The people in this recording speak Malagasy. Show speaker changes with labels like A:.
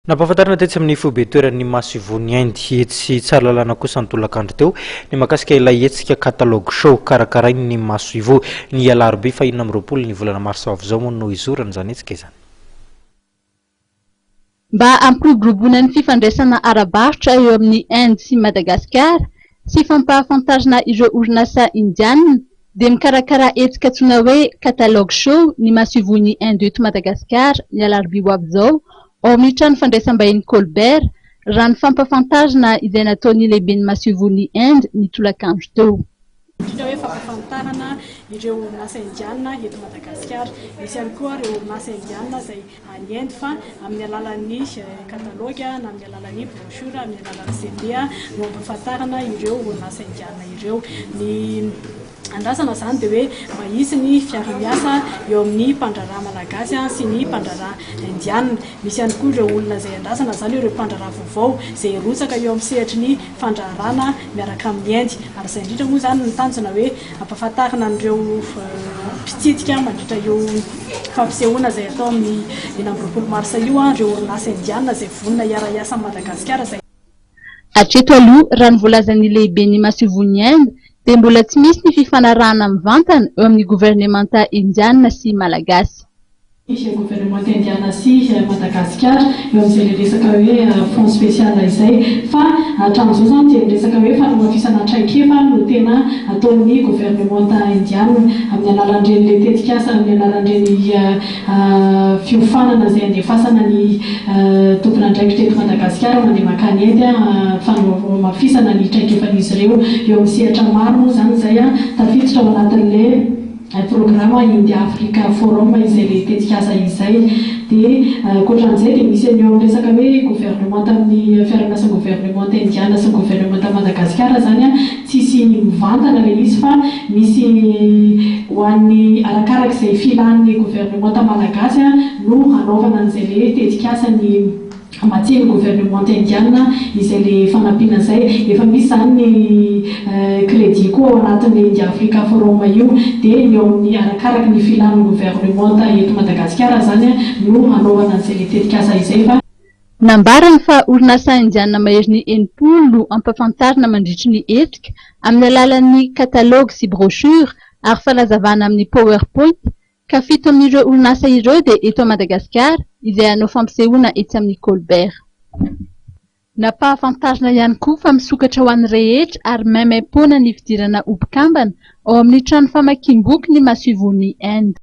A: Nampahafantarina tetsy amin'ny foibe toeran'ny masoivohon'i Inde etsy Tsaralalàna kosa ny tolakandro teo ny mahakasika ilay hetsika Catalogue Show karakarain'ny masoivoho. Ny alarobia faha 26 ny volana marsa ho avy izao moa no hizorana izany hetsika izany.
B: Mba hampiroboroboana ny fifandraisana ara-barotra eo amin'i Inde sy Madagasikara sy fampahafantarana ireo orinasa indianina dia mikarakara hetsika antsoina hoe Catalogue Show ny masoivohon'i Inde eto Madagasikara ny alarobia ho avy izao ao amin'ny trano fandraisam-bahiny Colbert, raha ny fampahafantarana izay nataon'ny lehiben'ny masoivohon'i Inde ny tolakandro teo.
C: Indrindra hoe fampahafantarana ireo orinasa indiana eto Madagasikara. Misy ihany koa ireo orinasa indiana izay any Inde fa amin'ny alalan'ny catalogue na amin'ny alalan'ny brochure, amin'ny alalan'ny CD no ampahafantarana ireo orinasa indiana ireo. Ny andrasana izany dia hoe mba hisy ny fiara-miasa eo amin'ny mpandraharaha malagasy sy ny mpandraharaha indiana. Misy ihany koa ireo olona izay andrasana izany, ireo mpandraharaha vaovao izay hirotsaka eo amin'ny sehatry ny fandraharahana miaraka amin'i Inde. Ary izay indrindra moa izany no tanjona hoe ampahafantarina an'ireo mpitsidika mandritra io fampisehoana izay atao amin'ny 26 marsa io ireo orinasa indiana izay vonona hiara-hiasa amin'i Madagasikara izay.
B: Hatreto aloha, raha ny voalazan'ny lehiben'ny masoivohon'i Inde, dia mbola tsy misy ny fifanarahana mivantana eo amin'ny governemanta indiana sy malagasy.
C: Ny governemanta indiana sy Madagasikara eo amin'izay ilay resaka hoe fonds spécial izay. Fa hatramin'izao izany dia ny resaka hoe fanamafisana traikefa no tena ataon'ny governemanta indiana amin'ny alalan'ireny ilay tetikasa, amin'ny alalan'ireny fiofanana izay andefasana ny tompon'andraikitra eto Madagasikara mandeha mankany Inde, fanamafisana ny traikefan'izy ireo eo amin'ny sehatra maro moa izany izay tafiditra ao anatin'ilay Programa India Africa Forum izay le tetikasa izay. Dia ankoatran'izay dia misy an'io amin'ny resaka hoe governemanta amin'ny fiaraha-miasan'ny governemanta indiana sy ny governemanta Madagasikara izany an, tsisy mivantana ilay izy fa misy ho an'ny arakarak'izay filan'ny governemanta malagasy no hanaovana an'izay le tetikasa ny Hamatsian'ny governemanta indiana izay le fanampiana izay. Efa misy izany ny crédit koa ao anatin'ilay India Africa Forum io dia eo amin'ny arakaraky ny filan'ny governemanta eto Madagasikara izany no hanaovana an'izay le tetikasa izay fa.
B: Nambarany fa orinasa indiana maherin'ny 60 no hampafantarina mandritry ny hetsika amin'ny alalan'ny catalogue sy brochure ary fanazavana amin'ny powerpoint ka fito amin'ireo orinasa ireo dia eto Madagasikara izay hanao fampisehoana etsy amin'ny Colbert. Nampahafantarina ihany koa fa misokatra ho an'ny rehetra ary maimaim-poana ny fidirana ho mpikambana ao amin'ny trano famakiam-boky ny masoivohon'i Inde.